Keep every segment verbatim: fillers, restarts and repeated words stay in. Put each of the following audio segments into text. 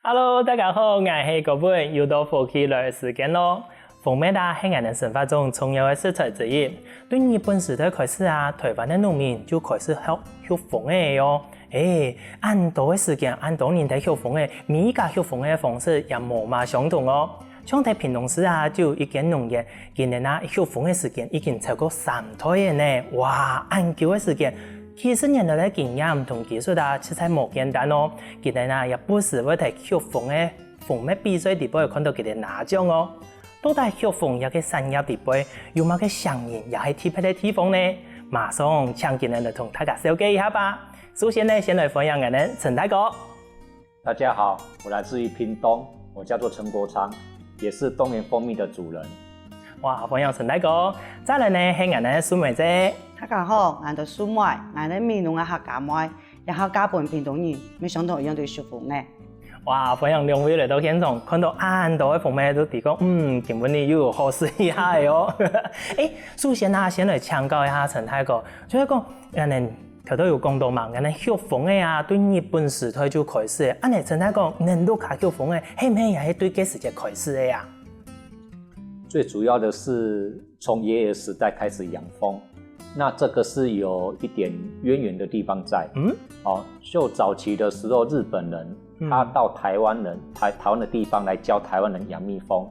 Hello，大家好，𠊎係高文，又到福氣來个時間咯。蜂蜜啊，係𠊎等生活中重要个食材之一。對日本時代開始啊，臺灣个農民就開始畜畜蜂仔哦。誒，恁多个時間，恁多人在畜蜂仔，每一家畜蜂仔个方式也無麼相同哦。像在屏東市啊，就有一間農園，今年啊畜蜂个時間已經超過三代了呢。哇，恁久个時間，幾十年來个經驗同技術啊，實在無簡單哦。今年啊，也不時會在畜蜂个 蜂蜜比賽裡背看到佢等拿獎哦。到底畜蜂這个產業裡背有麼个驚人也係特別个地方呢？馬上請佢等來同大家紹介一下吧。首先呢，先來歡迎𠊎等陳大哥。大家好，我來自於屏東，我叫做陳國昌，也是東元蜂蜜的主人。哇，歡迎陳大哥。再來呢，係𠊎等个淑妹姐。大家好，𠊎等淑妹，𠊎等美濃个客家妹，也客家本屏東人，無想到一樣都畜蜂仔。 哇，歡迎兩位來到現場，看到恁多个蜂蜜都知講，嗯，今晡日又有好食一下个哦。誒，首先啊，先來請教一下陳大哥，就係講，恁呢頭頭有講到嘛，恁呢畜蜂仔啊，對日本時代就開始个，恁呢陳大哥，恁呢屋下畜蜂仔，係毋係也係對該時節開始个啊？最主要的是從爺爺時代開始養蜂，那這個是有一點淵源的地方在。嗯，哦，就早期的時候，日本人他到台灣人台台灣的地方來教台灣人養蜜蜂，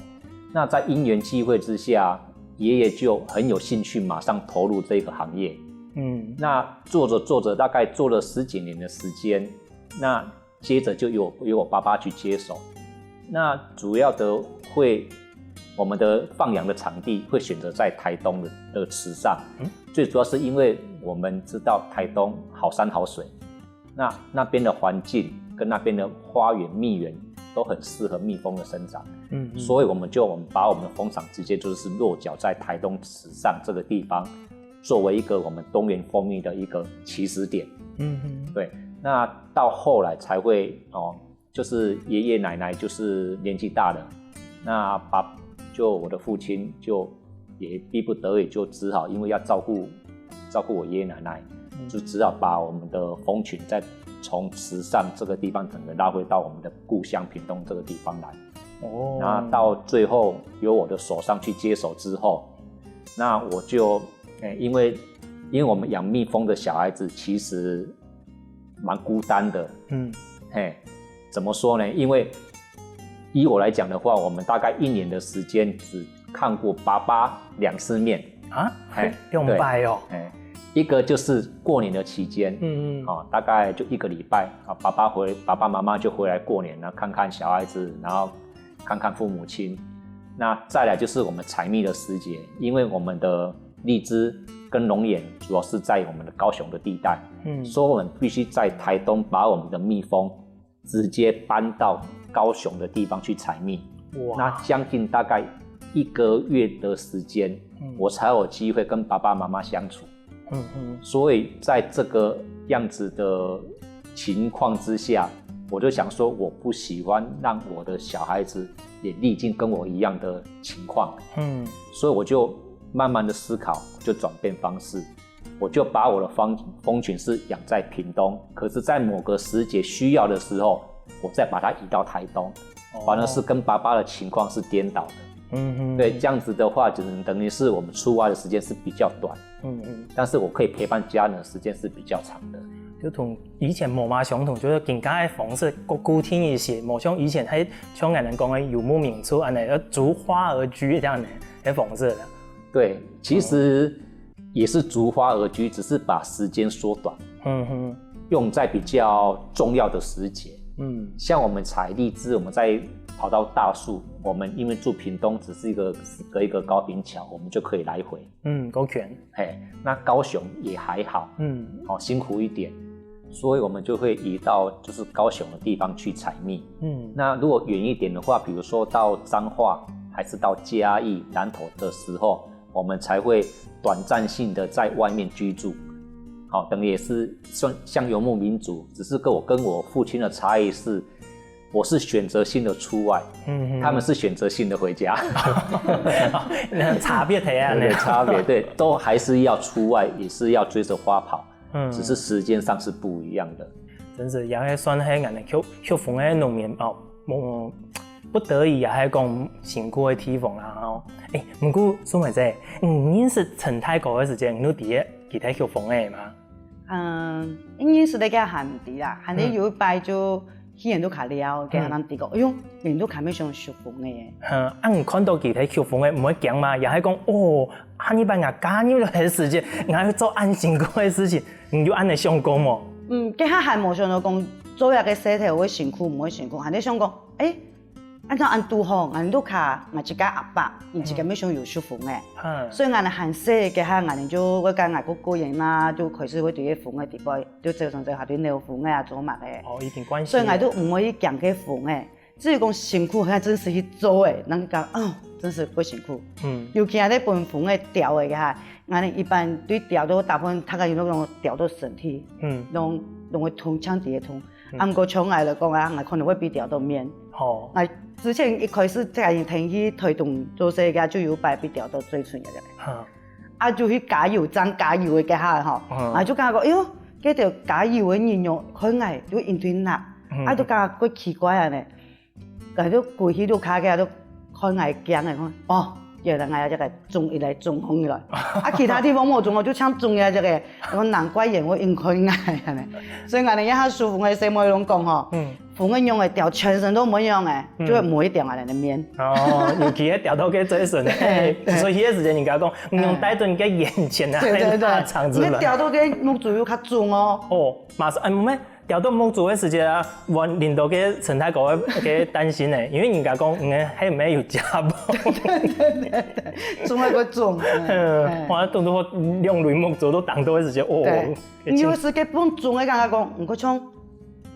那在因緣際會之下，爺爺就很有興趣，馬上投入這個行業。嗯，那做着做着，大概做了十幾年的時間，那接着就由由我爸爸去接手。那主要的會，我們的放養的場地會選擇在台東的的池上，嗯，最主要是因為我們知道台東好山好水，那那邊的環境跟那邊的花園蜜源都很適合蜜蜂的生長，嗯，所以我們就我們把我們的蜂場直接就是落腳在台東池上這個地方，作為一個我們東元蜂蜜的一個起始點。嗯，對，那到後來才會哦，就是爺爺奶奶就是年紀大了，那爸就我的父親就也逼不得已，就只好因為要照顧照顧我爺爺奶奶，就只好把我們的蜂群再從池上這個地方整個拉回到我們的故鄉屏東這個地方來。哦，那到最後由我的手上去接手之後，那我就，欸，因為因為我們養蜜蜂的小孩子其實蠻孤單的，嗯，嘿，怎麼說呢？因為以我來講的話，我們大概一年的時間只看過爸爸兩次面啊，嘿，兩擺哦，嘿，一個就是過年的期間，嗯嗯，啊，大概就一個禮拜啊，爸爸回，爸爸媽媽就回來過年了，看看小孩子，然後看看父母親。那再來就是我們採蜜的時節，因為我們的荔枝跟龍眼主要是在我們的高雄的地帶，嗯，所以我們必須在台東把我們的蜜蜂直接搬到高雄的地方去採蜜。哇，那將近大概一個月的時間，嗯，我才有機會跟爸爸媽媽相處。嗯嗯，所以在這個樣子的情況之下，我就想說，我不喜歡讓我的小孩子也歷經跟我一樣的情況。嗯，所以我就慢慢的思考，就轉變方式，我就把我的蜂蜂群是養在屏東，可是在某個時節需要的時候，我再把它移到台東，反而是跟爸爸的情況是顛倒的。嗯哼，對，這樣子的話，就是等於是我們出外的時間是比較短。嗯嗯，但是我可以陪伴家人的時間是比較長的。就同以前無麼相同，就係更加个方式，較固定一些，無像以前還像𠊎等講个游牧民族恁樣，要逐花而居這樣个个方式了。對，其實也是逐花而居，只是把時間縮短，嗯哼，用在比較重要的時節。嗯，像我們採荔枝，我們在跑到大樹，我們因為住屏東，只是一個隔一個高屏橋，我們就可以來回。嗯，夠近。嘿，那高雄也還好，嗯，哦，辛苦一點，所以我們就會移到就是高雄的地方去採蜜。嗯，那如果遠一點的話，比如說到彰化還是到嘉義、南投的時候，我們才會短暫性的在外面居住。好，等於也是像像游牧民族，只是跟我跟我父親的差異是，我是選擇性的出外，嗯，他們是選擇性的回家。那差別在啊，有點差別，對，都還是要出外，也是要追著花跑，嗯，只是時間上是不一樣的。真是，也係算係𠊎等畜畜蜂个農民哦，無，不得已啊，還講辛苦个地方啦吼。欸，毋過蘇妹姐，你認識陳大哥个時節，你都知佢係畜蜂仔嘛？嗯，認識个還毋知啦，還係有一擺就去人都較尞，佢還人知講，哎喲，人都較乜想畜蜂仔。嗯，啊你看到佢係畜蜂仔，毋會驚嗎？也係講，哦，下一擺𠊎嫁入來个時節，𠊎愛做恁辛苦个事情，你有恁樣想過無？嗯，該下還無想到講做一個事頭會辛苦，毋會辛苦，還係想講，欸， 恁樣恁堵好，𠊎屋下𠊎自家阿伯，佢自家乜想有畜蜂仔。所以𠊎還細个下，𠊎就會跟𠊎个哥哥啊，就開始會對該蜂仔底背，就走上走下對鳥蜂仔啊，做麼个。哦，一定關心。所以𠊎都毋會去驚該蜂仔。至於講辛苦，還真係去做欸，人講，哦，真係會辛苦。嗯。尤其啊，你分蜂仔叮个下，𠊎一般對叮到大部分，大家有那種叮到身體，嗯，攏攏會痛，像在該痛。 啊毋過像𠊎來講啊，𠊎可能會比叮到面。哦。𠊎之前一開始在天氣台東做事个，就有擺比叮到最重个。啊就去加油站加油个該下吼，啊就感覺講，哎喲，該兜加油个人哦，看𠊎就應對哪，啊就感覺怪奇怪啊呢。 𠊎就歸去屋下个，就看𠊎驚个，講，哦，原來𠊎這個腫一來腫紅一來。啊其他地方無腫，就像腫一來這個，講難怪人會應該𠊎恁樣。所以𠊎等這下畜蜂个細妹攏講吼，蜂个娘仔叮全身都無用欸，就會無一點𠊎等个面。哦，尤其係叮到該嘴唇，欸，所以該時節人家講，毋用帶到你个眼前啊，對對對，那場子了。你叮到該目珠又較腫哦。哦，馬上，哎，毋係， 叮到目珠个時節啊，𠊎領導个陳大哥个个擔心呢，因為人家講，嗯，係毋係有家暴？腫个會腫，嗯，哇，當多兩蕊目珠都當多个時節，哦，對，你有時个分腫个感覺講，毋過像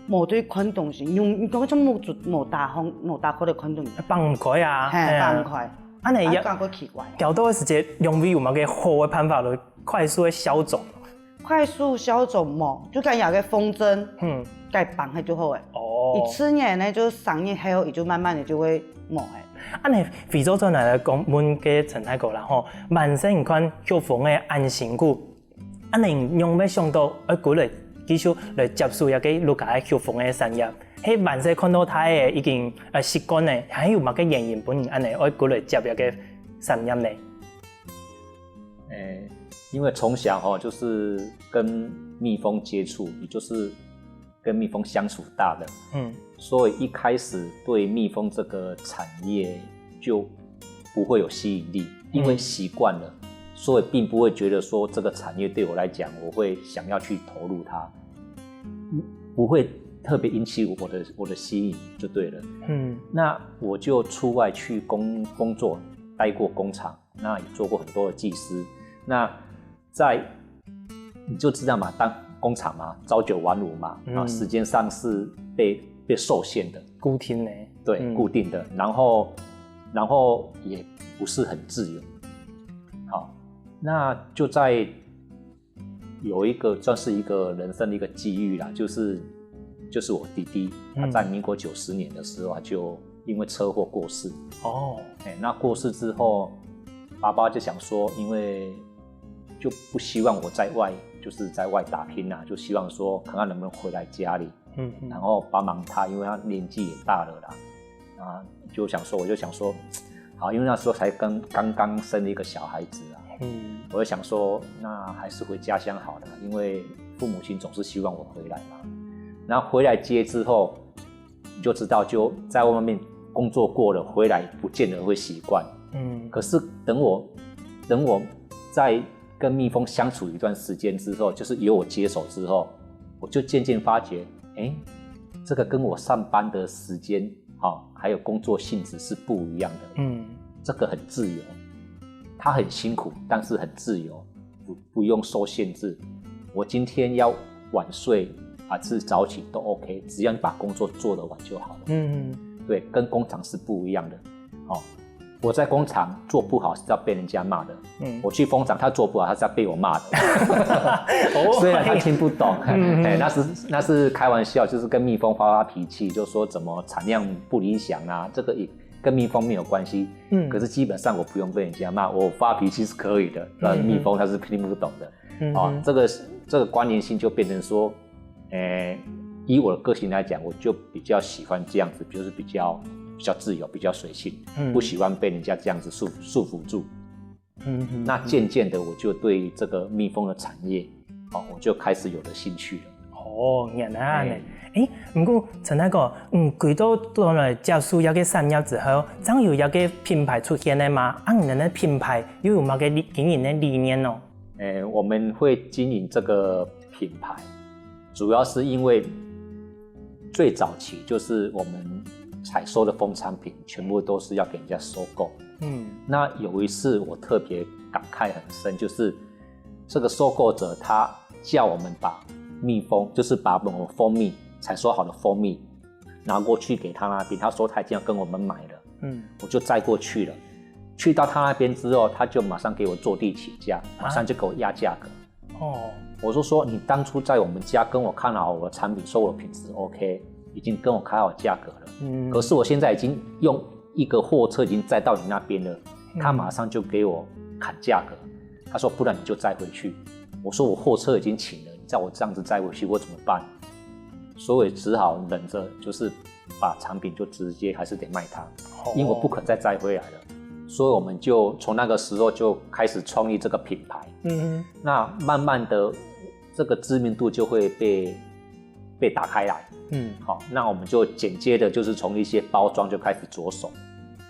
無對看東西，用你講像目珠無打開，無打開个看東西，放毋開啊，嘿，放毋開，恁樣也感覺奇怪。叮到个時節，兩位有無个好个辦法來快速个消腫？ 快速消腫無，就該有个風針，嗯，該綁起就好欸。哦，一次呢，就三日後，佢就慢慢的就會無欸。恁樣回過轉來講，問个陳大哥啦吼，萬歲你看畜蜂个恁辛苦，恁樣你仰會想到愛歸來繼續來接手這个屋下个畜蜂个產業？係萬歲看到大个已經呃習慣了，還有麼个原因分你恁樣愛歸來接這个產業呢？ 誒，因為從小哈就是跟蜜蜂接觸，也就是跟蜜蜂相處大的，嗯，所以一開始對蜜蜂這個產業就不會有吸引力，因為習慣了，所以並不會覺得說這個產業對我來講，我會想要去投入它，不會特別引起我的我的吸引就對了。嗯，那我就出外去工工作，待過工廠。 那也做過很多的技師。那在你就知道嘛，當工廠嘛，朝九晚五嘛，啊，時間上是被被受限的，固定的，对，固定的，然后然后也不是很自由。好，那就在有一个算是一个人生的一个际遇啦，就是就是我弟弟，他在民国九十年的时候，他就因为车祸过世。哦，哎，那过世之后，爸爸就想说，因为就不希望我在外就是在外打拼啊，就希望说看看能不能回来家里，嗯，然后帮忙他，因为他年纪也大了啦，啊，就想说我就想说，好，因为那时候才刚刚刚生了一个小孩子啊，嗯，我就想说那还是回家乡好了，因为父母亲总是希望我回来嘛。然后回来接之后，你就知道就在外面工作过了，回来不见得会习惯。嗯，可是等我等我在跟蜜蜂相处一段时间之后，就是由我接手之后，我就渐渐发觉，哎，这个跟我上班的时间，好，还有工作性质是不一样的。嗯，这个很自由，他很辛苦，但是很自由，不不用受限制。我今天要晚睡还是早起都 OK，只要你把工作做得完就好了。嗯，对，跟工厂是不一样的。哦，我在工厂做不好是要被人家骂的，嗯，我去蜂场他做不好他是要被我骂的，所以他听不懂。哎，那是那是开玩笑，就是跟蜜蜂发发脾气，就说怎么产量不理想啊，这个也跟蜜蜂没有关系。嗯，可是基本上我不用被人家骂，我发脾气是可以的，那蜜蜂它是听不懂的。哦，这个这个关联性就变成说，诶，以我的个性来讲，我就比较喜欢这样子，就是比较比较自由，比较随性，嗯，不喜欢被人家这样子束束缚住。嗯哼，那渐渐的，我就对这个蜜蜂的产业，哦，我就开始有了兴趣了。哦，原来恁呢。哎，毋过陳大哥，嗯，開到轉來接觸這个產業之後，正有這个品牌出現个嘛？啊，你个品牌又有麼个理經營个理念呢？哎，我们会经营这个品牌，主要是因为最早期就是我们采收的蜂产品全部都是要给人家收购。嗯，那有一次我特别感慨很深，就是这个收购者他叫我们把蜜蜂，就是把我们蜂蜜采收好的蜂蜜拿过去给他那边，他说他已经要跟我们买了。嗯，我就再过去了。去到他那边之后，他就马上给我坐地起价，马上就给我压价格。哦，我就说你当初在我们家跟我看好我的产品，说我品质 OK，已经跟我开好价格了。嗯，可是我现在已经用一个货车已经载到你那边了，他马上就给我砍价格。他说不然你就载回去。我说我货车已经请了，你叫我这样子载回去，我怎么办？所以只好忍着，就是把产品就直接还是得卖他，因为我不肯再载回来了。所以我们就从那个时候就开始创立这个品牌。嗯，那慢慢的，这个知名度就会被被打开来。嗯，好，那我们就紧接着就是从一些包装就开始着手。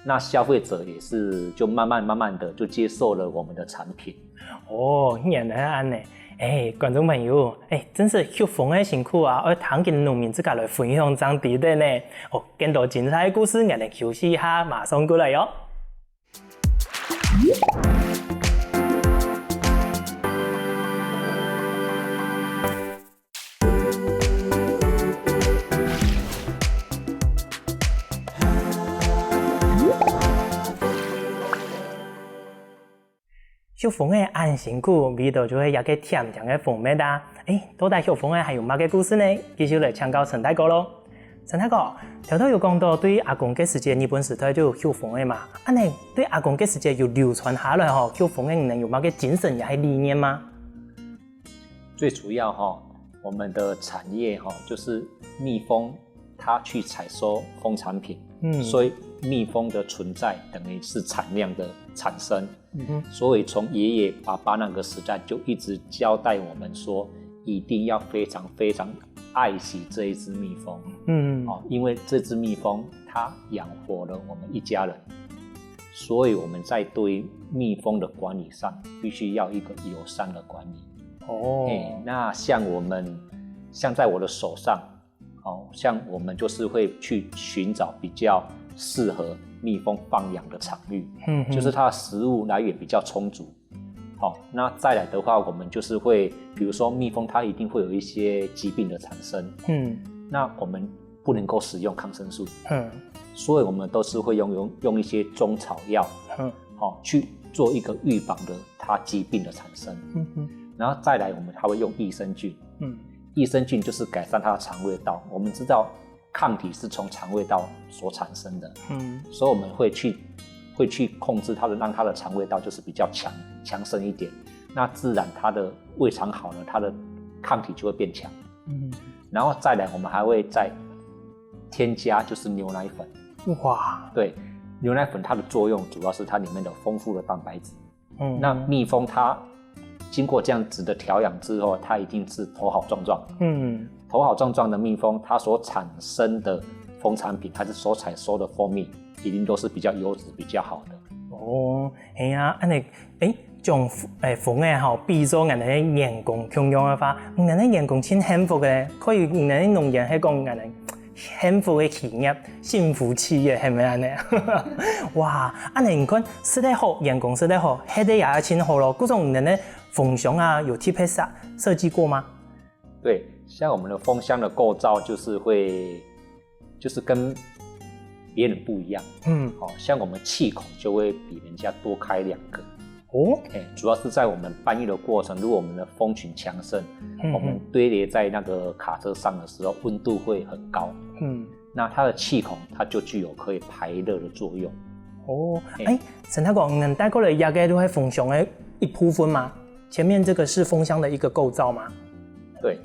那消费者也是就慢慢慢慢的就接受了我们的产品。哦，原來恁呢。哎，觀眾朋友，哎，真是畜蜂个辛苦啊，愛聽佢農民自家來分享正知得呢。哦，更多精彩个故事，𠊎等休息一下，馬上過來喲。畜蜂仔恁辛苦，為著就係這個甜甜个蜂蜜啊！誒，到底畜蜂仔還有麼个故事呢？繼續來請教陳大哥囉。陳大哥，頭頭有講到對阿公个時節，日本時代就有畜蜂仔嘛。恁仔對阿公个時節有流傳下來吼，畜蜂仔能有麼个精神也係理念嗎？最主要吼，我們的產業吼，就是蜜蜂它去採收蜂產品，嗯，所以蜜蜂的存在等於是產量的產生。嗯哼，所以從爺爺爸爸那個時代就一直交代我們說，一定要非常非常愛惜這一隻蜜蜂。嗯，哦，因為這隻蜜蜂它養活了我們一家人，所以我們在對蜜蜂的管理上必須要一個友善的管理。哦，嘿，那像我們，像在我的手上，哦，像我們就是會去尋找比較適合蜜蜂放養的場域，嗯哼，就是它的食物來源比較充足。好，那再來的話，我們就是會，比如說蜜蜂它一定會有一些疾病的產生，嗯，那我們不能夠使用抗生素，嗯，所以我們都是會用，用，用一些中草藥，嗯，好，去做一個預防的它疾病的產生。嗯哼，然後再來我們還會用益生菌，嗯，益生菌就是改善它的腸胃道。我們知道抗體是從腸胃道所產生的，嗯，所以我們會去，會去控制它的，讓它的腸胃道就是比較強，強盛一點。那自然它的胃腸好了，它的抗體就會變強。嗯，然後再來，我們還會再添加就是牛奶粉。哇，對，牛奶粉它的作用主要是它裡面有豐富的蛋白質。嗯，那蜜蜂它經過這樣子的調養之後，它一定是頭好壯壯。嗯，頭好壯壯的蜜蜂，它所產生的蜂產品，還是所採收的蜂蜜，一定都是比較優質、比較好的。哦，係啊，恁仔，誒，將，誒，蜂仔吼，比作𠊎等个員工共樣个話，𠊎等个員工盡幸福个，可以𠊎等个農園係講𠊎等 幸福个企業，幸福企業，係毋係恁仔？哇，恁仔你看，食得好，員工食得好，歇得也盡好囉。故所你等个蜂箱啊，有特別設，設計過嗎？對，像我們的蜂箱的構造就是會，就是跟別人不一樣。嗯，哦，像我們氣孔就會比人家多開兩個。 哦，哎，主要是在我們搬運的過程，如果我們的蜂群強盛，嗯，我們堆疊在那個卡車上的時候，溫度會很高。嗯，那它的氣孔它就具有可以排熱的作用。哦，哎，陳大哥，你帶過來這個就係蜂箱个一部分嗎？前面這個是蜂箱的一個構造嗎？對，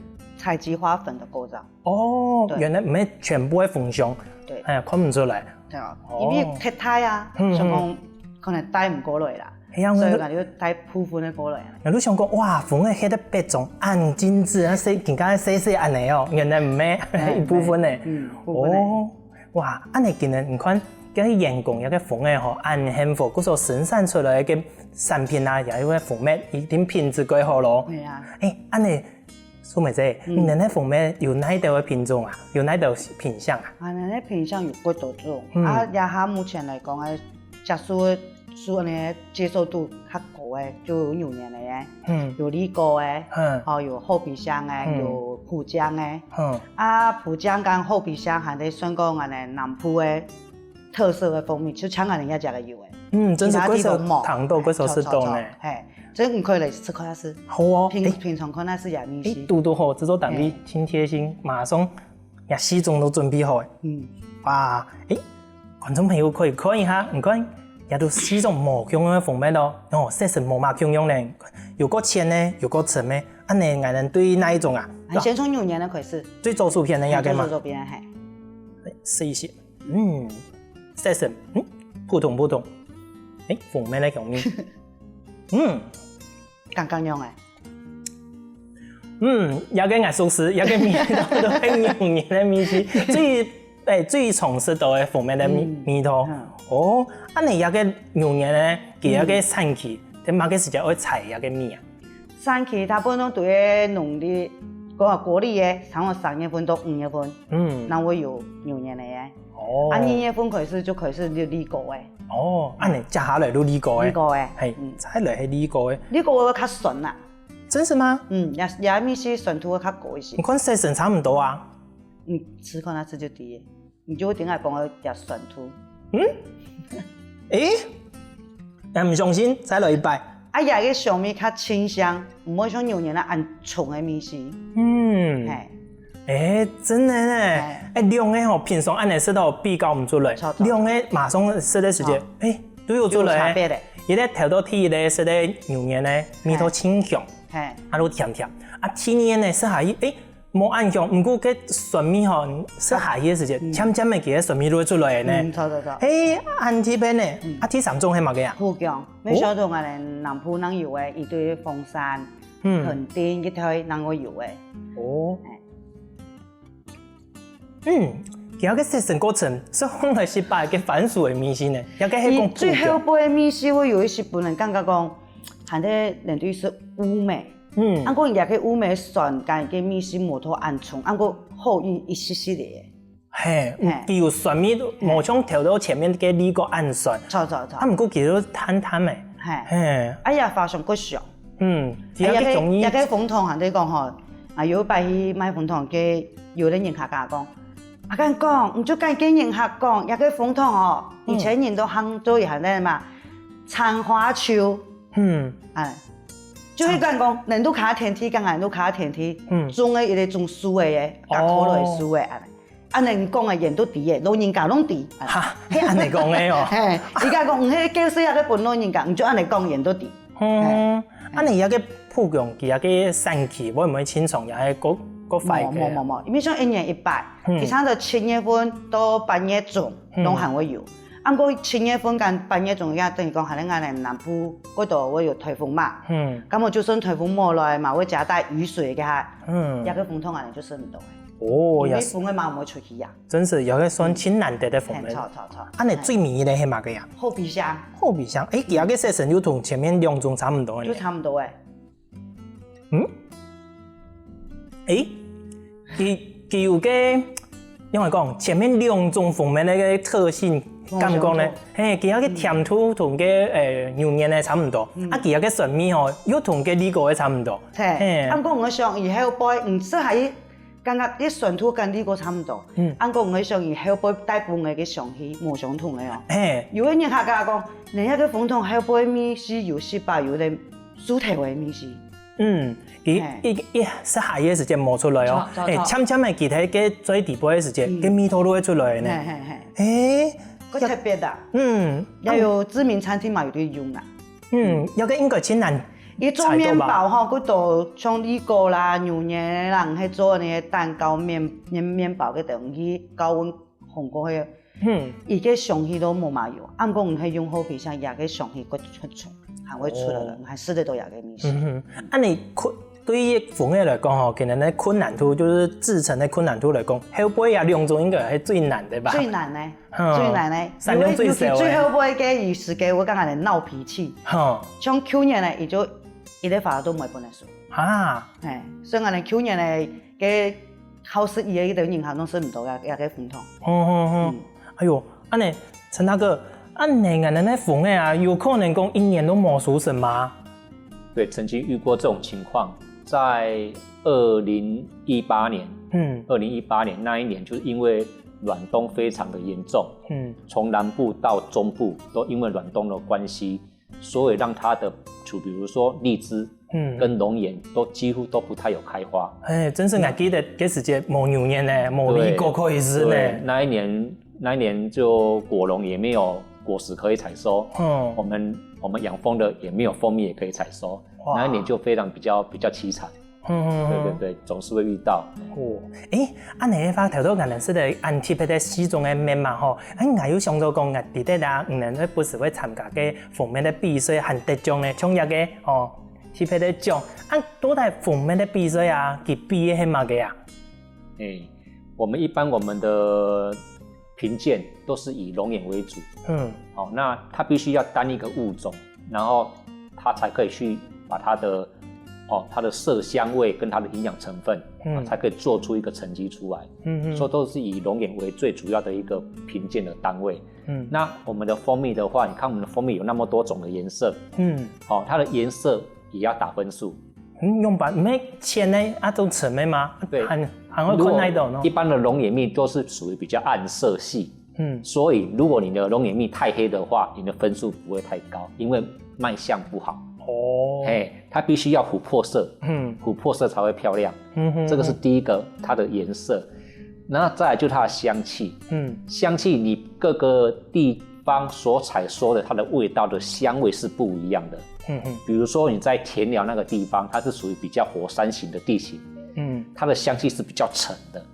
大致劃分个過程。哦，對。原來毋係全部个分項，對。哎呀，看毋出來。對啊，哦。因為忒大啊，嗯，想講可能帶毋過來啦，嗯。係啊，所以𠊎就帶部分个過來啊。𠊎就想講，哇，分个該个別種恁精緻啊，細，更加細細恁呢哦，原來毋係，哎，一部分呢。嗯，部分呢。哦，哇，恁呢今日你看，該員工這个分个吼，恁幸福，故所生產出來个產品啊，也有个分个，一定品質蓋好咯。對啊。哎，恁呢 素梅姐，嗯。你等个分个有哪兜个品種啊？有哪兜品相啊？啊，𠊎等个品相有幾多種。嗯。啊，這下目前來講，啊，接受，受恁呢接受度較高个，就有牛年个，嗯。有利果个，嗯。哦，有後備箱个，嗯。有普江个。嗯。啊，普江跟後備箱還得算講𠊎等南部个 特色个蜂蜜，就像𠊎等這隻个有个。嗯，真係其他地方無。貴州糖豆，貴州食到呢。嘿，所以你可以來試看下試。好哦，品，哎。品嚐看下試這味緒。哎，堵堵好，製作單位，嘿。真貼心，馬上這四種都準備好了。嗯。哇，哎，觀眾朋友可以看一下，你看，這都四種無共樣个蜂蜜咯。哦，色澤無麼共樣呢，有較淺个，有較深个，恁呢，𠊎等對哪一種啊？啊，先從牛年个開始。最左手片个那個嘛。最左手片，嘿。哎，試一試。 嗯，色澤，嗯，普通普通。哎，蜂蜜个香味。嗯。剛剛用个。嗯，這個𠊎熟識，這個味道都係牛年个味緒，最，哎，最常食到个蜂蜜个味，嗯。味道。嗯。哦，恁呢這個牛年呢，佢這個產期，嗯。在麼个時節會採這個蜜啊？ 產期大部分都對農曆，講國曆个，差不多三月份到五月份，嗯。正會有牛年个。哦。啊，二月份開始就開始有利果个。哦，恁呢，接下來就利果个。利果个，嘿，嗯。再來係利果个。利果个會較酸啦。真係嗎？嗯，這，這味緒酸度會較高一些。你看色澤差毋多啊。嗯，試看下試就知个。 你就會聽𠊎講个這酸度。嗯？誒？𠊎毋相信，再來一擺。啊，這個香味較清香，毋會像牛年啊恁重个味緒。嗯。嘿。誒，真个呢。嘿。誒，兩個吼，平常恁呢食到比較毋出來，著，著。兩個馬上食个時節，哦。誒，都有出來。有差別个。一個頭到尾一個食个牛年呢，味道清香，嘿。啊，都甜甜。啊，第二個呢，食下去，誒， 無恁香，毋過該酸味吼，食下去个時節，嗯。漸漸仔佢个酸味就會出來呢。嗯，著，著，著。嘿，恁特別呢。嗯。啊，第三種係麼个啊？普江，哦。你曉得𠊎等南部正有个，一堆鳳山，嗯。墾丁一帶正會有个。哦。嘿。嗯，佢个生成過程，係講來食飽个番薯个味緒呢，也个係講普江。佢最後尾个味緒會有一息分人感覺講，還在人對食烏梅。 嗯。啊，講這個烏梅酸，跟這個味緒無到恁重，啊，講好一，一息息个。嘿，嘿。佢有酸味，嘿。無像頭到前面个利果恁酸。著，著，著。啊，毋過佢又淡淡个。嘿。嘿。啊，這花香較香。嗯，啊，這個，這個中意。這個楓糖還在講吼，啊，有一擺去賣楓糖，該有個人客同𠊎講，啊，𠊎講，你就跟該人客講，這個楓糖哦，嗯。以前人都喊做，也喊个嘛，殘花樹。 嗯。哎，就係講，人都開天地，剛剛人都開天地，嗯。種个一個種樹个，哦。甲科類樹个，恁呢。恁呢講个人都知个，老人家攏知，恁呢。哈，係恁呢講个哦。嘿，佢講，嗯，係叫細人仔分老人家，你就恁呢講人都知。嗯，嘿。恁呢這個普江，佢這個產期會毋會清爽，也係過，過快个？無，無，無，無，因為像一年一擺，嗯。佢差不多七月份到八月中，嗯。攏還會有。 啊，毋過七月份跟八月中間，等於講，可能𠊎等南部過多會有颱風嘛。嗯。該麼就算颱風無來嘛，會加大雨水个哈。嗯。這個楓糖恁呢就食毋到个。哦，因為也係。楓个嘛毋會出去啊。真係，這個算盡難得个楓个。嗯。嘿，著，著，著。恁呢最尾个係麼个呀？後備箱。後備箱，誒，佢這個色澤又同前面兩種差毋多呢。就差毋多誒。 嗯？誒，佢，佢有個，仰般講，前面兩種楓个該個特性，感覺呢？無相同。嘿，佢該個甜度同該，誒，牛年个差毋多，嗯。啊，佢該個酸味吼，又同該利果个差毋多。嘿，嘿。啊，毋過𠊎想以後會，毋係還 感覺這酸度跟利果差毋多。嗯。啊，毋過𠊎想佢後背帶分𠊎个香氣無相同个哦。嘿。有个人客講，人家个楓糖後背味緒有十八，有點樹頭个味緒。嗯，佢，嘿。一，一食下去个時節無出來哦。著，著，嘿，著。漸漸仔佢在該最底背个時節，嗯。該味道就會出來呢。嘿，嘿，嘿。嘿，較特別啊。嗯。也有知名餐廳嘛，有在用啊。嗯，這個應該盡難佢做麵包吼，佢都像你講啦，牛奶啦，係做那个蛋糕、面面面包个東西，高溫烘過去，嗯，佢个香氣都無嘛有，啊毋過你係用好皮箱，佢个香氣會出出，還會出來了，哦，你還食得到佢个味緒。嗯哼，啊你困對於風味來講吼，可能呢困難度就是製程的困難度來講，後背啊兩種應該係最難的吧？最難呢，嗯，最難呢，產量最少的。因為尤其最後尾个時間，我感覺鬧脾氣，吼，像舊年呢，佢就 一个花都無分佢收。啊，嘿，所以𠊎等舊年个个好食佢个一个人客都食毋到个个紅糖。吼吼吼，嗯，哎喲，恁呢，陳大哥，恁呢，恁呢个風味啊，有可能講一年都無收成嗎？對，曾經遇過這種情況，在二零一八年，嗯，二零一八年那一年，就是因為暖冬非常的嚴重，嗯，從南部到中部都因為暖冬的關係，所以讓它的，就比如說荔枝，嗯，跟龍眼都幾乎都不太有開花。哎，真是，𠊎記得該時節無牛奶呢，無梨果可以食呢。對，那一年，那一年就果龍也沒有果實可以採收，嗯，我們我們養蜂的也沒有蜂蜜也可以採收，哇，那一年就非常比較比較淒慘。嗯嗯嗯，對對對，總是會遇到。哦，誒，恁呢个話，頭先𠊎等食个恁特別个四種个麵嘛吼，誒，𠊎有想到講，𠊎記得啊，你等會不時會參加个蜂蜜个比賽，還得獎呢，像這个哦，特別个獎。啊，到底蜂蜜个比賽啊，佢比个係麼个啊？誒，我們一般我們的評鑑都是以龍眼為主。嗯，好，那它必須要單一個物種，然後它才可以去把它的，哦，它的色香味跟它的營養成分，嗯，才可以做出一個成績出來。嗯嗯，所以都是以龍眼為最主要的一個評鑑的單位。嗯，那我們的蜂蜜的話，你看我們的蜂蜜有那麼多種的顏色，嗯，哦，它的顏色也要打分數。嗯，用白，毋係淺个，啊，都深个嗎？對，還還會看哪一種呢？一般的龍眼蜜都是屬於比較暗色系，嗯，所以如果你的龍眼蜜太黑的話，你的分數不會太高，因為賣相不好。哦，哎，它必須要琥珀色，嗯，琥珀色才會漂亮。嗯哼，這個是第一個，它的顏色。那再來就是它的香氣，嗯，香氣你各個地方所採收的，它的味道的香味是不一樣的。嗯哼，比如說你在田寮那個地方，它是屬於比較火山型的地形，嗯，它的香氣是比較沉的。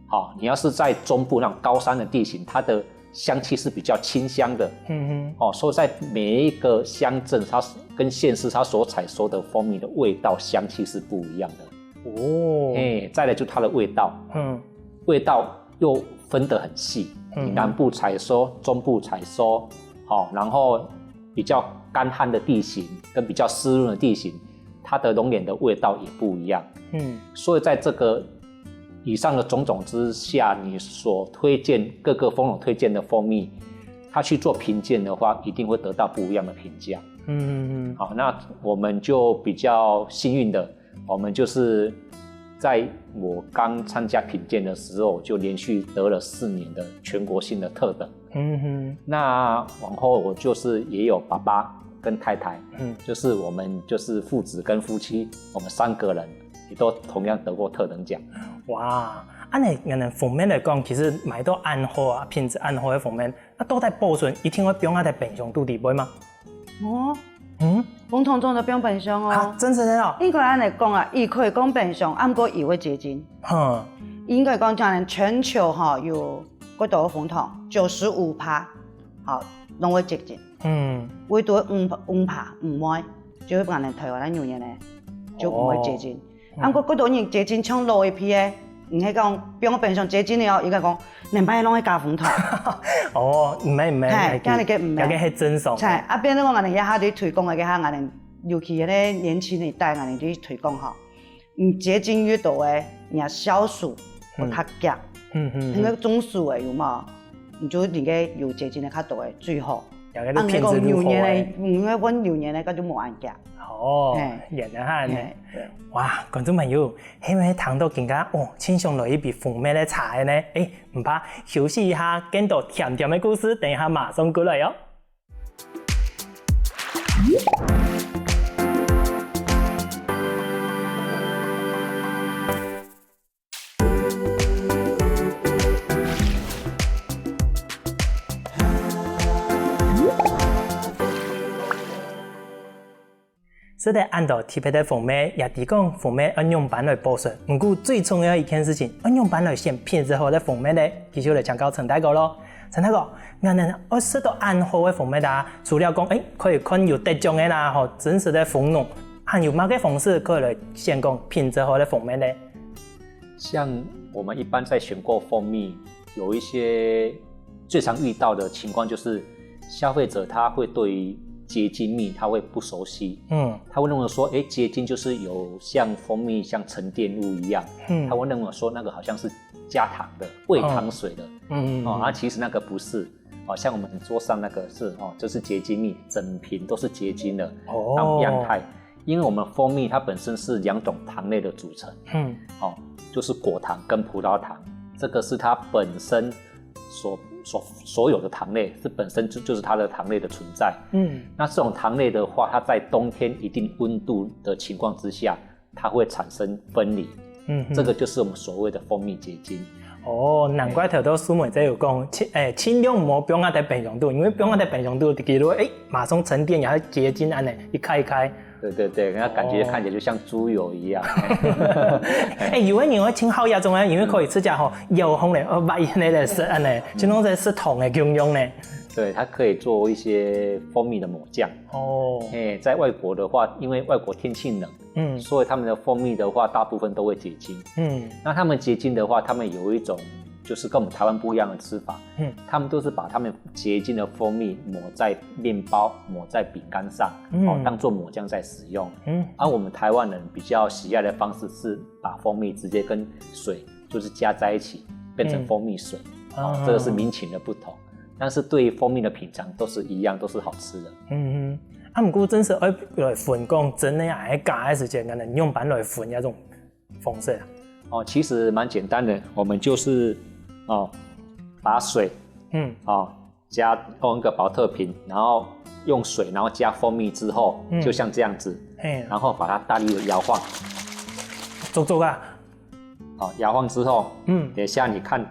好，你要是在中部那種高山的地形，它的香氣是比較清香的。嗯哼，哦，所以在每一個鄉鎮，它跟縣市，它所採收的蜂蜜的味道、香氣是不一樣的。哦，哎，再來就它的味道，嗯，味道又分得很細，嗯，南部採收、中部採收，好，然後比較乾旱的地形跟比較濕潤的地形，它的龍眼的味道也不一樣。嗯，所以在這個以上的種種之下，你所推薦各個蜂農推薦的蜂蜜，它去做評鑑的話，一定會得到不一樣的評價。嗯嗯嗯，好，那我們就比較幸運的，我們就是在我剛參加評鑑的時候，就連續得了四年的全國性的特等。嗯哼，那往後我就是也有爸爸跟太太，嗯，就是我們就是父子跟夫妻，我們三個人也都同樣得過特等獎。哇，恁呢，恁呢蜂蜜來講，其實買到恁好啊，品質恁好个蜂蜜，該到底保存一定愛放啊在冰箱肚裡背嗎？哦，嗯，蜂糖總係放冰箱哦。啊，真係哦。應該恁呢講啊，佢可以放冰箱，啊毋過佢會結晶。哼，應該講，像全球吼有幾多蜂糖，九十五趴，好，攏會結晶。嗯，唯獨五五趴毋會，就係講咱台灣个牛奶呢，就毋會結晶。哦，啊毋過幾多人結晶像老一批个，毋係講放冰箱結晶了，佢講，連擺攏會加蜂糖。哦，毋係毋係，嘿，今日个毋係，這個係正常的。係，啊變成講，𠊎等這下對推廣个，這下𠊎等尤其个年輕一代，𠊎等對推廣吼，你結晶越多个，你个銷售會較強。嗯嗯，因為種樹个有無？你就應該有結晶个較多个最好。 啊，你講牛奶个，你愛問牛奶个，該就無恁遽。哦，嘿，原來係恁呢。嘿，對。哇，觀眾朋友，係毋係聽到今下哦，盡想來一杯蜂蜜个茶个呢？誒，毋怕，休息一下，更多甜甜个故事，等一下馬上過來哦。食了恁多特別个蜂蜜，也知講蜂蜜愛仰般來保存。毋過最重要一件事情，愛仰般來選品質好个蜂蜜呢？繼續來請教陳大哥咯。陳大哥，𠊎等愛食到恁好个蜂蜜啊，除了講，欸，可以看有得獎个啦，吼，真實个蜂農，還有麼个方式可以來選講品質好个蜂蜜呢？像我们一般在选购蜂蜜，有一些最常遇到的情况就是消费者他会对于结晶蜜他会不熟悉，嗯，他会认为说，哎，结晶就是有像蜂蜜像沉淀物一样，嗯，他会认为说那个好像是加糖的喂糖水的，嗯嗯，啊，其实那个不是。哦，像我们桌上那个是哦，就是结晶蜜，整瓶都是结晶的，哦，样态。因为我们蜂蜜它本身是两种糖类的组成，嗯，哦，就是果糖跟葡萄糖，这个是它本身所所所有的糖类，是本身就就是它的糖类的存在。嗯，那这种糖类的话，它在冬天一定温度的情况之下，它会产生分离。嗯，这个就是我们所谓的蜂蜜结晶。哦，难怪頭到素梅姐有講，盡誒盡量毋好放啊在冰箱肚，因為放啊在冰箱肚，佢就會誒馬上沉澱，然後結晶恁呢，一開一開。对对对，那感觉看起来就像猪油一样。哎，有个人會盡好這種啊，因為可以自家吼搖紅咧，呃，挖煙咧來食恁呢，就像在食糖个共樣呢。对，它可以做一些蜂蜜的抹酱。哦，哎，在外国的话，因为外国天气冷，嗯，所以他们的蜂蜜的话，大部分都会结晶。嗯，那他们结晶的话，他们有一种就是跟我们台湾不一样的吃法。嗯，他们都是把他们结晶的蜂蜜抹在面包、抹在饼干上，哦，当做抹酱在使用。嗯，而我们台湾人比较喜爱的方式是把蜂蜜直接跟水就是加在一起，变成蜂蜜水。哦，这个是民情的不同。但是对于蜂蜜的品尝都是一样，都是好吃的。嗯哼，啊，毋過真實愛來分講，真个啊，係假个時間，可能仰般來分這種方式啊？哦，其实蛮简单的，我们就是哦，把水，嗯，哦，加用一个保特瓶，然后用水，然后加蜂蜜之后，嗯，就像这样子，嘿，然后把它大力的摇晃，足足啊，好，摇晃之后，嗯，等一下你看，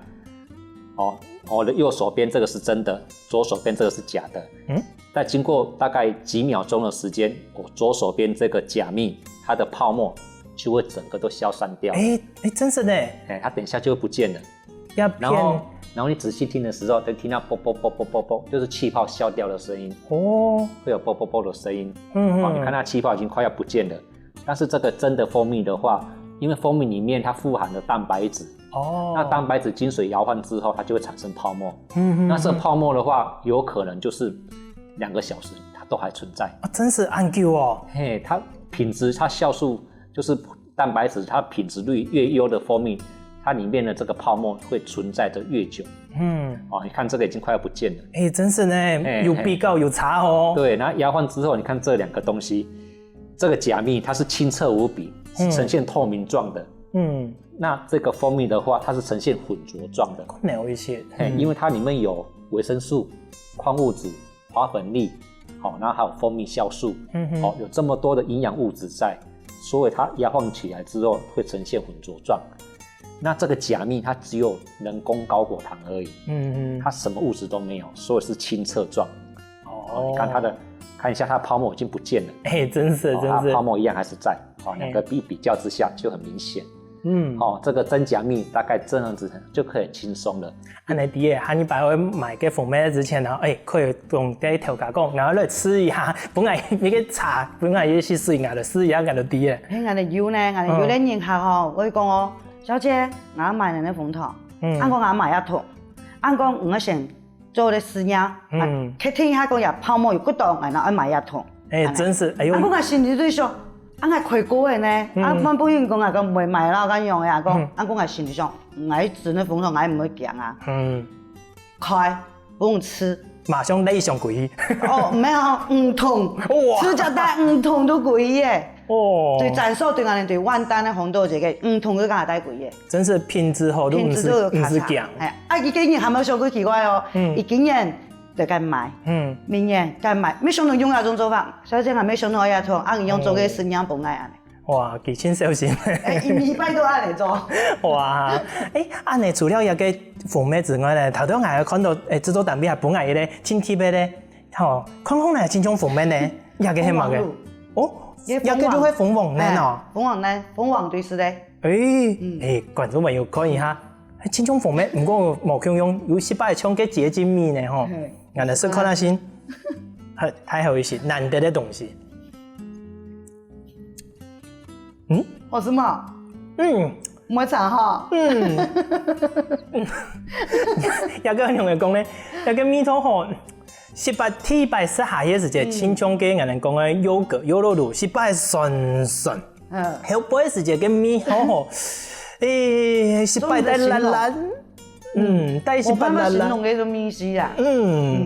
哦，我的右手边这个是真的，左手边这个是假的。嗯，在经过大概几秒钟的时间，我左手边这个假蜜，它的泡沫就会整个都消散掉。哎哎，真是的。哎，它等一下就会不见了。要骗。然后，然后你仔细听的时候，就听到啵啵啵啵啵啵，就是气泡消掉的声音。哦，会有啵啵啵的声音。嗯嗯。哦，你看那气泡已经快要不见了。 但是这个真的蜂蜜的话，因为蜂蜜里面它富含了蛋白质，哦，那蛋白质经水摇晃之后，它就会产生泡沫。嗯，那这泡沫的话，有可能就是两个小时它都还存在。啊，真是恁久哦。嘿，它品质它酵素就是蛋白质，它品质率越优的蜂蜜，它里面的这个泡沫会存在的越久。嗯，哦，你看这个已经快要不见了。哎，真是呢，有比较有差哦。对，然后摇晃之后，你看这两个东西。 这个假蜜它是清澈无比，呈现透明状的。嗯，那这个蜂蜜的话，它是呈现浑浊状的。没有一些，嘿，因为它里面有维生素、矿物质、花粉粒，好，然后还有蜂蜜酵素，嗯哼，好，有这么多的营养物质在，所以它摇晃起来之后会呈现浑浊状。那这个假蜜它只有人工高果糖而已，嗯哼，它什么物质都没有，所以是清澈状。 哦，你看它的，看一下它的泡沫已经不见了。哎，真是，哦，真是，它泡沫一样还是在。哦，两个比比较之下就很明显。嗯，哦，这个真假蜜大概这样子就可以轻松了。安尼弟，下一擺我買个蜂蜜之前呢，哎，可以同个頭家讲，然后来试一下，本来那个茶，本来也是水，俺就试一下，俺就弟。哎，俺就有呢，俺就有个人客吼，我讲哦，小姐，俺买你个蜂糖，嗯，俺讲俺买一桶，俺讲我先 做个试验，嗯，确定下讲也泡沫有幾多，然后愛买一桶。哎，真是，哎呦，啊，我个心里就想，啊，我开过个呢，啊，万不幸讲啊，个袂买啦，咁样呀，讲，啊，我个心里想，我真个蜂糖，我毋会讲啊，嗯，开，不用吃。马上内伤鬼。哦，没有，五桶，哇，吃只带五桶都鬼耶。 哦，对，展示对俺对万丹个红豆这个，嗯，同个个带过耶。真是品质好，都毋是品质都有卡差。毋是讲。哎，啊，佢今年还没有想过奇怪哦，嗯，佢今年就敢买，嗯，明年敢买，没想到用那种做法，小姐还没想到要做，啊，你用做个新娘不爱啊。哇，佢真小心。哎，一礼拜都按呢做。哇，哎，按呢除了一个蜂蜜之外呢，头头还有看到，哎，制作单位还不爱一个进去杯嘞。 吼，看看呢，真像蜂蜜呢，也个系嘛个。哦，這个就係蜂王奶哦。哎，蜂王奶，蜂王對係个。哎，嗯。哎，觀眾朋友看一下，哎，親像蜂蜜，毋過無共樣，有一擺像个接近米呢吼。嘿。𠊎來試看下先。太，太好意思，難得个東西。嗯？好食無？嗯。毋會差吼？嗯。這个仰般講呢？這个味道吼， 食擺，第一擺食下个時節，嗯。親像个𠊎等講个優格、優酪乳，食擺酸酸。嗯。後背時節个味吼吼，誒，食擺帶辣辣。嗯，帶食擺辣辣。無辦法形容該種味緒啦。嗯。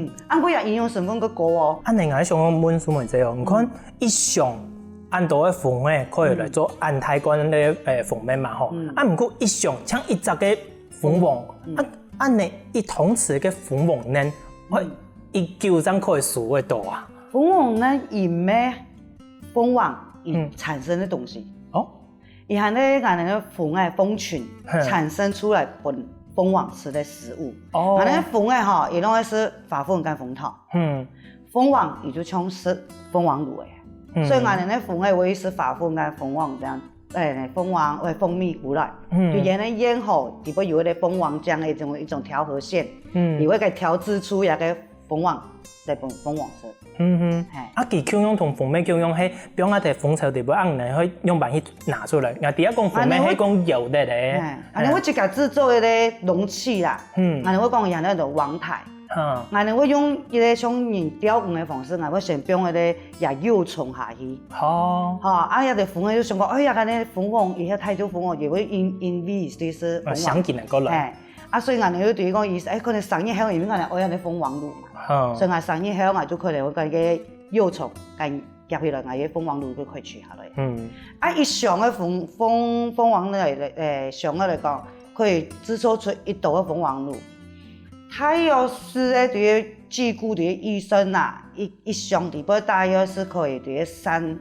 嗯，啊，毋過也營養成分較高哦。恁樣𠊎想問蘇梅姐哦，你看，嗯。一箱恁多个蜂仔，可以來做恁大罐个，誒，蜂蜜嘛吼。嗯。啊，毋過一箱像一隻个蜂王，嗯。啊，恁樣一湯匙个蜂王奶，會，嗯。 一久正可以收得到啊？蜂王奶因為蜂王佢產生个東西。嗯。哦。佢還係𠊎等个蜂仔蜂群，嘿。產生出來分蜂王食个食物。哦。𠊎等个蜂仔吼，佢攏會食花粉跟蜂糖。嗯。蜂王佢就像食蜂王乳个。嗯。所以𠊎等个蜂仔會食花粉跟蜂王這樣，誒，蜂王，誒，蜂蜜過來。嗯。就佢个咽喉，底背有一個蜂王漿个一種，一種調和腺。嗯。佢會个調製出一個 蜂王，來分蜂王食。嗯哼。嘿。啊，佢共樣同蜂蜜共樣，係放在蜂巢底背，恁樣會仰般去拿出來。𠊎知影講蜂蜜係講搖个咧。嘿，恁樣會自家製作个咧容器啦。嗯。恁樣會講像該種王台。嗯。恁樣會用一個像人釣魚个方式，𠊎會先放該個也幼蟲下去。哦。吼，啊，這個蜂仔就想講，哎呀，該個蜂王，以後太多蜂王，也會因，因為就是蜂王。啊，想起來過來。嘿。 啊，所以𠊎等又對於講，意思，哎，可能三日後，因為𠊎等愛恁个蜂王乳嘛，嗯。所以𠊎三日後，𠊎就可能會將該個幼蟲，將夾起來，𠊎个蜂王乳就可以取下來。嗯。啊，一箱个蜂，蜂，蜂王奶，誒，箱个來講，可以製作出一斗个蜂王乳。大約係，誒，對於照顧對於醫生啊，一，一箱底背大約係可以對於三，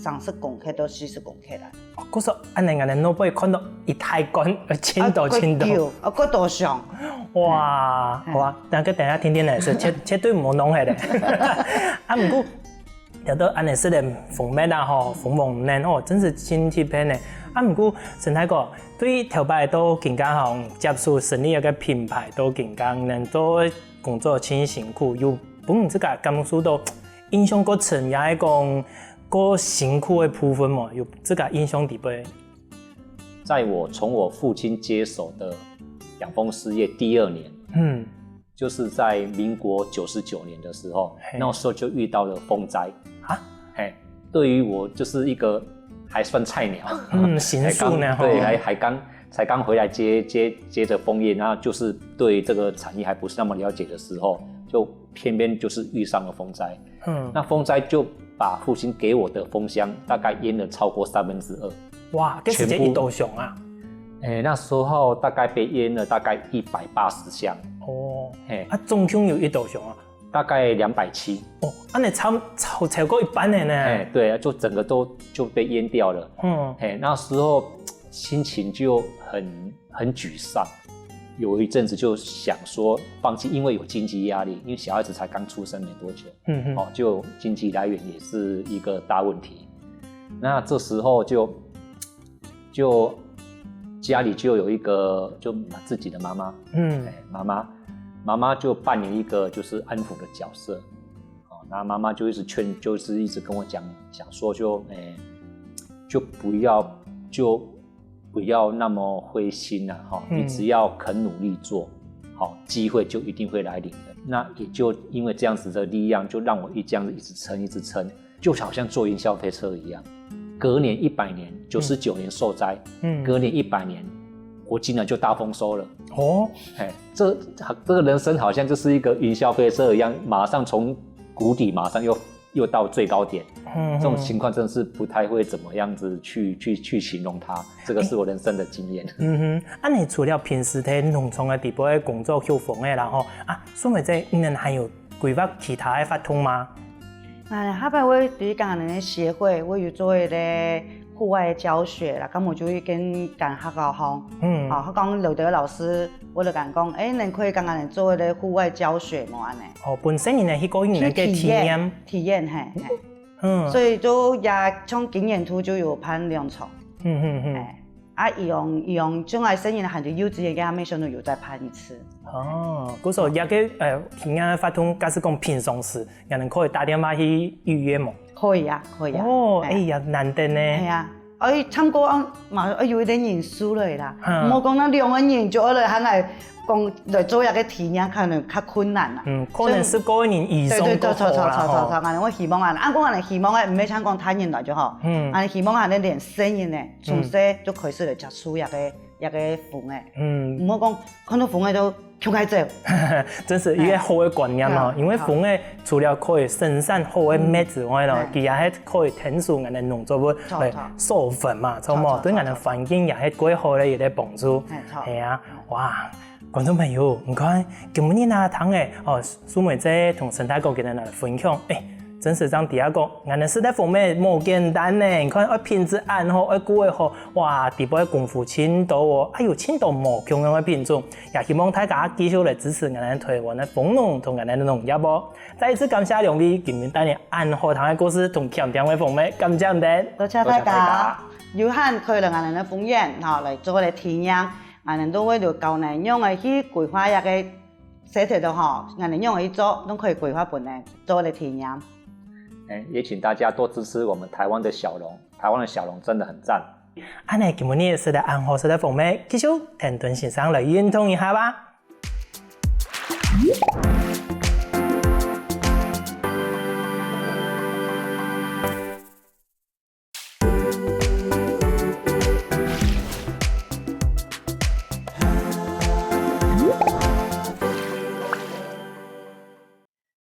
三十公克到四十公克啦。 哦，故所恁樣，恁樣，𠊎等腦背看到一大罐，呃，盡多，啊，盡多。啊，幾多箱。哇，嗯。哇，那個等一下天天來食，絕，絕對毋好浪費咧。啊，毋過，聊到恁樣食个蜂蜜啊，吼，蜂王奶，哦，真係盡特別呢。啊，毋過，沈大哥，對頭擺到今下吼，接手成立一個品牌，到今下恁樣做工作盡辛苦，有分你自家感受到印象較深，也係講 較辛苦个部分無？有自家印象底背？在我從我父親接手的養蜂事業第二年，嗯。就是在民國九十九年的時候，嘿。那時候就遇到了蜂災。啊？嘿，對於我就是一個還算菜鳥，嗯，新手呢，嘿，剛，對，吼。還，還剛，才剛回來接，接，接著蜂業，然後就是對這個產業還不是那麼了解的時候，就偏偏就是遇上了蜂災。 嗯。那蜂災就把父親給我的蜂箱大概淹了超過三分之二。哇，該時節幾多箱啊？全部。欸，那時候大概被淹了大概一百八十箱。哦，嘿。啊，總共有幾多箱啊？大概兩百七。哦，恁樣超，超，超過一半了呢。欸，對啊，就整個都，就被淹掉了。嗯。嘿，那時候心情就很，很沮喪。 有一陣子就想說放棄，因為有經濟壓力，因為小孩子才剛出生沒多久，嗯哼。哦，就經濟來源也是一個大問題。那這時候就，就家裡就有一個，就自己的媽媽，嗯。欸，媽媽，媽媽就扮演一個就是安撫的角色。哦，那媽媽就一直勸，就是一直跟我講，講說就，欸，就不要，就 不要那麼灰心啊，哈，嗯。你只要肯努力做，好，機會就一定會來臨的。那也就因為這樣子的力量，就讓我一，這樣子一直撐，一直撐，就好像坐雲霄飛車一樣。隔年一百年，九十九年受災，嗯。隔年一百年，我竟然就大豐收了。哦。欸，這，這個人生好像就是一個雲霄飛車一樣，馬上從谷底馬上又 又到最高點。嗯，這種情況真的是不太會怎麼樣子去，去，去形容它。這個是我人生的經驗。嗯哼，恁樣除了平時在農場个底背个工作畜蜂仔啦吼，啊，順便在你們還有規劃其他个活動嗎？啊，下擺𠊎對於𠊎等个協會，𠊎有做一個戶外教學啦，該𠊎就去跟，跟學校吼，嗯。啊，佢講有个老師，𠊎就講，欸，你可以跟𠊎等做一個戶外教學無恁樣。哦，本身你呢，去過你个體驗。去體驗，體驗，嘿，嘿。嗯。所以就也像今年度就有辦兩場。嗯嗯嗯。哎，啊，一樣一樣，將來生日還有幼稚園个，還沒想到有再辦一次。哦，故所這個呃，體驗活動，假使講平常時，也能可以打電話去預約無？可以啊，可以啊。哦，哎。哎呀，難得呢。哎呀，哎，參加啊，嘛，哎，有一點人數了啦。嗯。莫講那兩個人就愛來，還來講來做一個體驗，可能較困難啦。嗯，可能十個人以上都好啦，對對對，吼。錯錯錯錯錯，恁樣我希望啊，啊，我恁樣希望啊，毋係像講大人來就好。嗯。啊，希望啊，恁樣連細人呢，從細就開始來接觸這個 這個風个。嗯。毋好講看到風个就衝開走。真是一個好个觀念吼，哎。因為風个除了可以生產好个麥之外咯，嗯。佢也係可以𢯭手𠊎等農作物來授粉嘛，著無？著著著著。對𠊎等環境也係過好个一個幫助。哎，著。係啊，哇，觀眾朋友，你看，今日啊，聽个，哦，淑梅姐同陳大哥佢等來分享，哎， 真實正知啊講，𠊎等食个風味無簡單呢。你看，愛品質恁好，愛顧得好，哇，底背个功夫盡多哦，還有盡多無共樣个品種。也希望大家繼續來支持𠊎等臺灣个蜂農同𠊎等个農業哦。再一次感謝兩位今日帶來恁好聽个故事同香甜个風味，感謝你等。多謝大家。多謝大家。有閒可以來𠊎等个蜂園，吼，來做个體驗。𠊎等都會有教你仰仔去規劃一個 細節个吼，𠊎等仰仔去做，都可以規劃分你做个體驗。哎，也請大家多支持我們臺灣的小農，臺灣的小農真的很讚。恁樣，今晡日食了恁好食个風味，繼續𢯭先生來運動一下吧。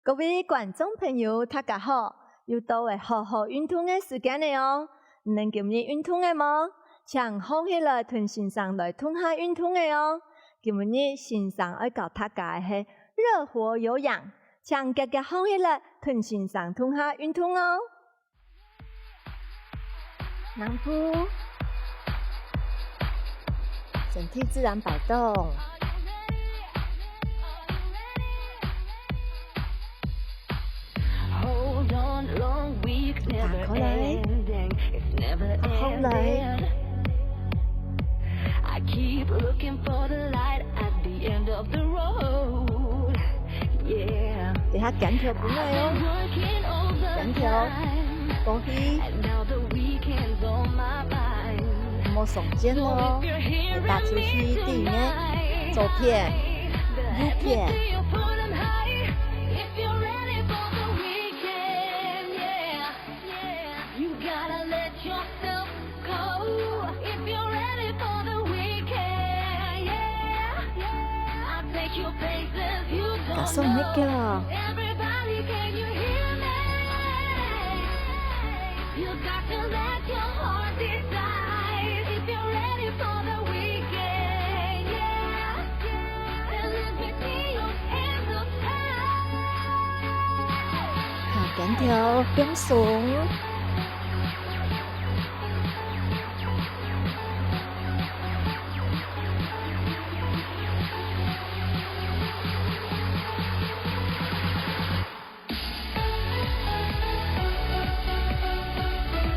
各位觀眾朋友，大家好！又到了好好運動个時間了哦！你等今日運動了無？請䟘起來同先生來動下運動了哦！今晡日先生愛教大家个係熱火有氧，請遽遽䟘起來同先生動下運動哦！ 兩步，身體自然擺動。打開來，好來。 等下肩條分𠊎哦，肩條，過去，莫鬆肩哦，愛打出去，對呢，左片，右片。 加上那個。好，肩條放鬆。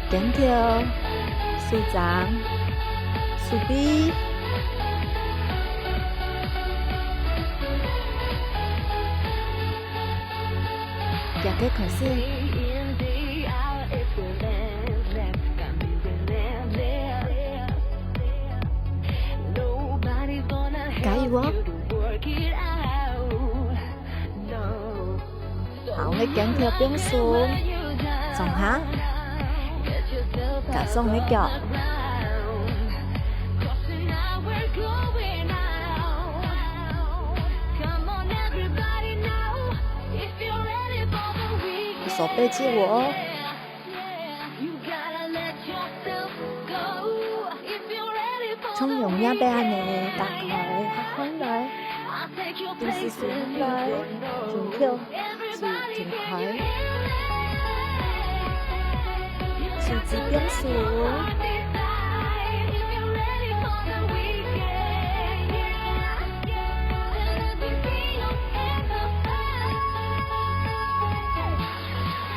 肩條、手掌、手臂。 遽遽開始。加油哦！好，該肩條放鬆，上下，加上該腳。 手背借我哦。從容也愛恁呢，打開合起來，肚屎收起來，肩條 手張開，手指放鬆。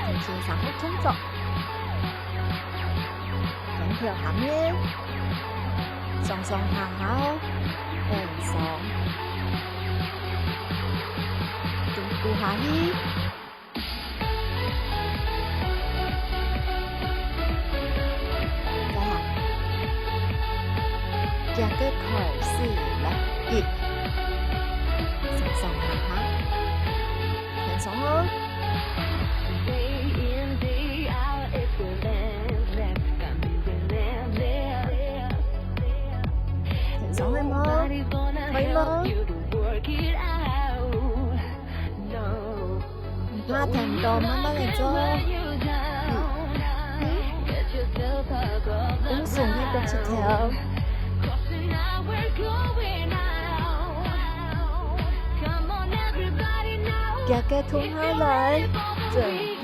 重新上好動作。跳下面，上上下下哦，很鬆。蹲下去。 再下，這个開始來，一，上上下下，很鬆哦。很鬆了無？可以無？ 毋怕疼到，慢慢來做。嗯，嗯。用鬆个剁出頭。這个蹲下來，準備。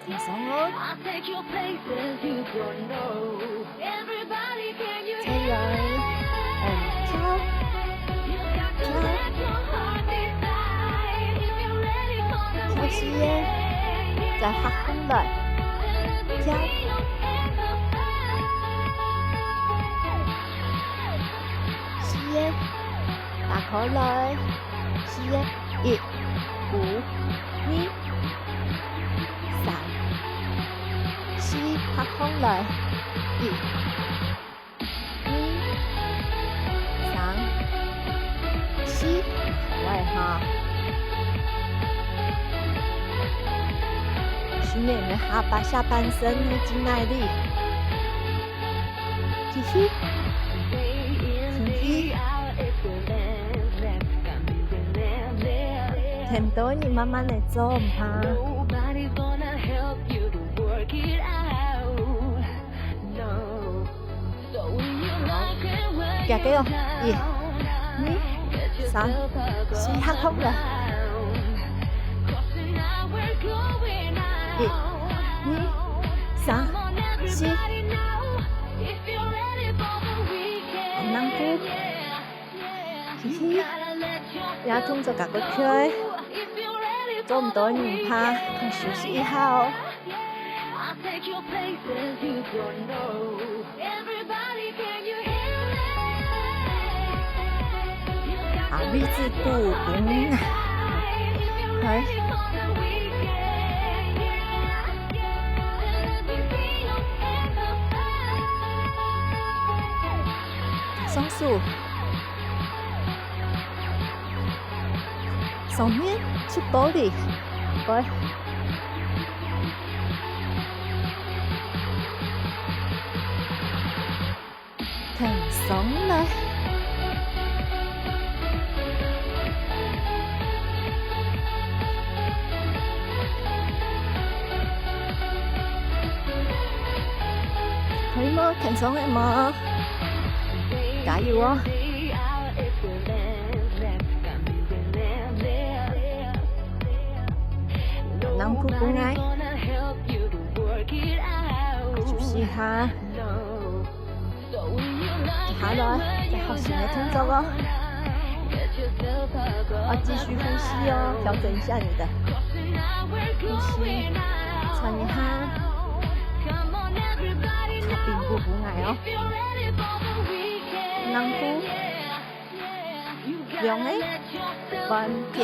放鬆哦。再來，嗯，跳，跳，跳四个，再合攏來，跳。四个，打開來，四个，一，五，二， 三，四，合攏來，一，二，三，四，來哈。訓練你个下半，下半身个肌耐力。 繼續，繼續。很多你慢慢來做，毋怕。好，加油哦！一、二、三、四，合攏來。一、二、三、四。 恁樣做，其實這動作較過去，做毋到毋怕，可以休息一下哦。啊，V字步，嗯，快。 雙手，上面出玻璃，來。挺上來。 可以無？挺上來無？加油哦！恁樣步步來，休息一下。 接下來，再學新个動作哦。要繼續呼吸哦，調整一下你的呼吸，喘一下，踏平步步來哦。兩步，兩个，換片。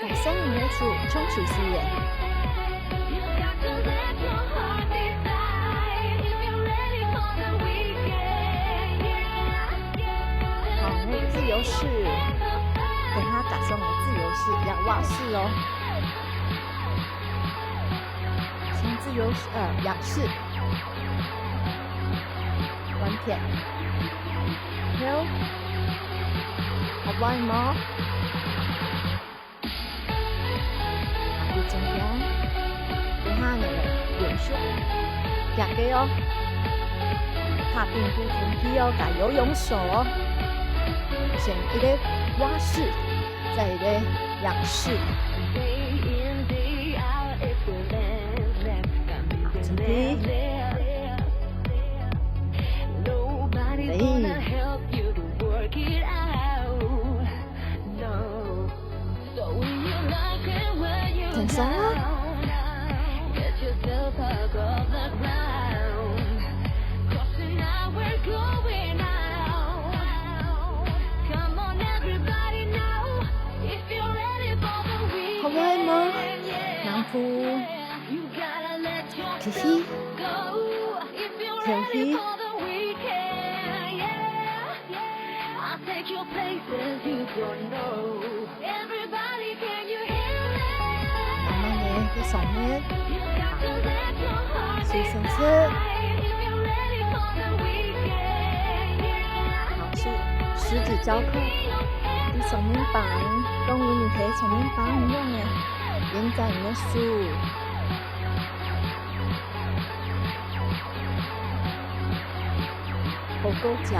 在聲音个處，衝出視野。好，那自由式，等下打算來自由式，仰臥式哦。先自由式，呃，仰式。 換片。好，好，換無？啊，不中間。等下呢，連續。這个哦。踏平步步來哦，加游泳手哦。先一个蛙式，再一个仰式。啊，準備 Nobody gonna help you to work it out. No. So when you like it, when you 很爽啊。 down, get yourself up off the ground. 'Cause tonight we're going out. Come on, everybody now. If you're ready for the weekend, 好玩吗？ yeah, 南部。 You gotta let your 可是， self go. If you're 可是， ready for the weekend, yeah, yeah. I'll take you places you don't know. Everybody, can you hear me? 慢慢地去上面， You got to let your heart 去伸出。 decide. If you're ready for the weekend, yeah. 好，十，十指交扣，在上面擺，當你在上面擺一樣个，延展你个手。後勾腳，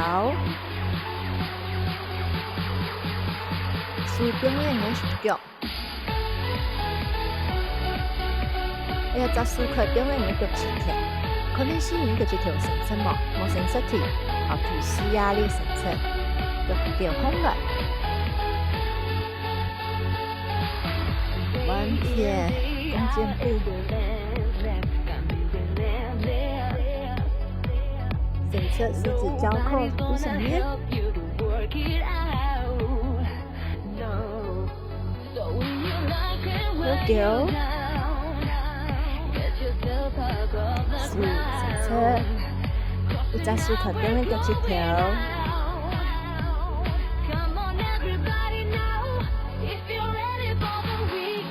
手放在你个腳。 哎呀，隻手可以放在你个腳趾頭，看你係你个腳趾頭伸直無？無伸直去，哦，提示啊，你伸直，腳，腳放落。完全弓箭步。伸直十指交扣，你想呢？ 右腳，手伸直，一隻手頭頂个腳趾頭。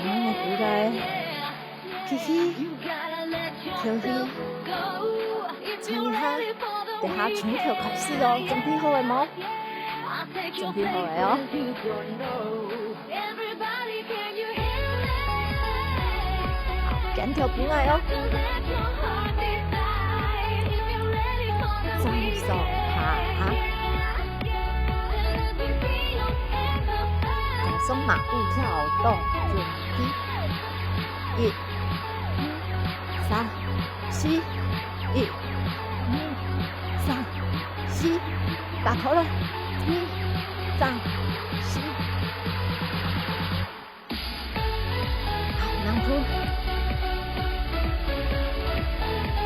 慢慢地過來，吸氣，敨氣，唱一下，等下從頭開始哦，準備好了無？準備好了哦。 好，肩頭分開哦。再上下，再上馬步跳動，準備。一、二、三、四，一、二、三、四，打開來，一、二、三、四。 好，兩步。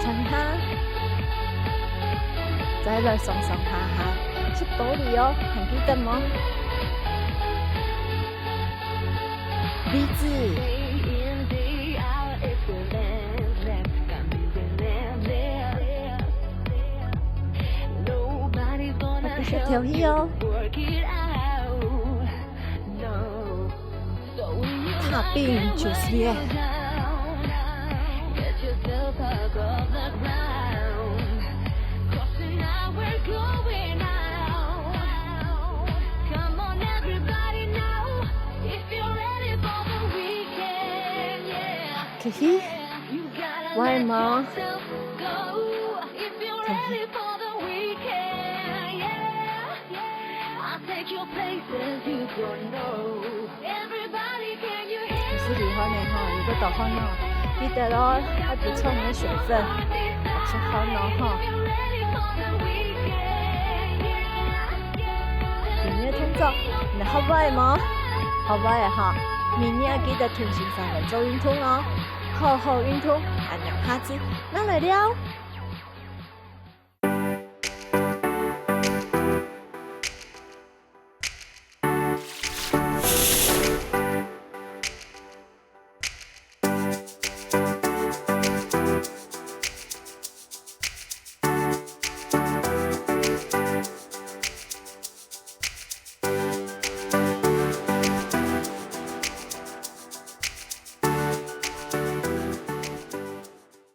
上下，再來上上下下，十多里哦，還記得無？位置。還不是調氣哦。 Tapping就係咧。可以，會嗎？可以。 毋使流汗个吼，如果大汗哦，記得哦，愛補充你个水分，愛出汗哦吼。今日个動作，你學會無？學會了吼，明日愛記得同先生來做運動哦。好好運動，恁樣下肢，那來尞。